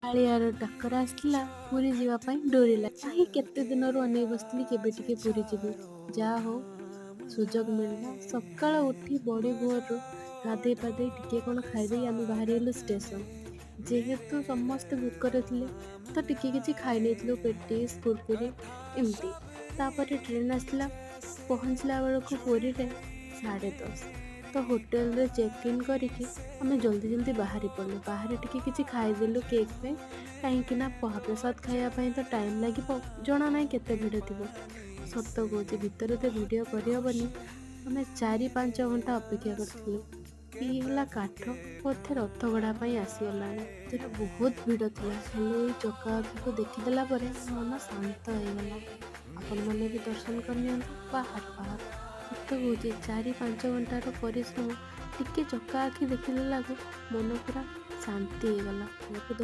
କାଳିଆର ଡାକରା ଆସିଥିଲା, ପୁରୀ ଯିବା ପାଇଁ ଡୋରି ଲାଗିଲା। କେତେ ଦିନରୁ ଅନେଇ ବସିଥିଲି କେବେ ଟିକେ ପୁରୀ ଯିବି। ଯାହା ହଉ, ସୁଯୋଗ ମିଳିଲା। ସକାଳ ଉଠି ବଡ଼ି ଭୋରରୁ ଗାଧେଇ ପାଧେଇ ଟିକେ କ'ଣ ଖାଇଦେଇ ଆମେ ବାହାରିଗଲୁ ଷ୍ଟେସନ। ଯେହେତୁ ସମସ୍ତେ ଭୋକରେ ଥିଲେ, ତ ଟିକେ କିଛି ଖାଇ ନେଇଥିଲୁ, ପେଟିସ୍, କୁରକୁରି ଏମିତି। ତାପରେ ଟ୍ରେନ୍ ଆସିଲା। ପହଞ୍ଚିଲା ବେଳକୁ ପୁରୀରେ 10:30। ତ ହୋଟେଲରେ ଚେକ୍ ଇନ୍ କରିକି ଆମେ ଜଲ୍ଦି ଜଲ୍ଦି ବାହାରି ପଡ଼ିଲୁ। ବାହାରେ ଟିକେ କିଛି ଖାଇଦେଲୁ କେକ୍ ପାଇଁ, କାହିଁକି ନା ମହାପ୍ରସାଦ ଖାଇବା ପାଇଁ ତ ଟାଇମ୍ ଲାଗିବ, ଜଣା ନାହିଁ କେତେ ଭିଡ଼ ଥିବ। ସତ କହୁଛି, ଭିତରେ ତ ଭିଡ଼ିଓ କରିହେବନି। ଆମେ 4-5 ଘଣ୍ଟା ଅପେକ୍ଷା କରିଥିଲୁ। ଇଏ ହେଲା କାଠ, ବୋଧେ ରଥ ଗଢ଼ା ପାଇଁ ଆସିଗଲାଣି। ସେଥିରେ ବହୁତ ଭିଡ଼ ଥିଲା, ହେଲେ ଏଇ ଚକା ଆଖିକୁ ଦେଖିଦେଲା ପରେ ମନ ଶାନ୍ତ ହେଇଗଲା। ଆପଣମାନେ ବି ଦର୍ଶନ କରିନିଅନ୍ତୁ। ବାହାର ବାହାର। ସତ କହୁଛି, 4-5 ଘଣ୍ଟାର ପରିଶ୍ରମ, ଟିକେ ଚକା ଆଖି ଦେଖିଦେଲାକୁ ମନ ପୁରା ଶାନ୍ତି ହେଇଗଲା।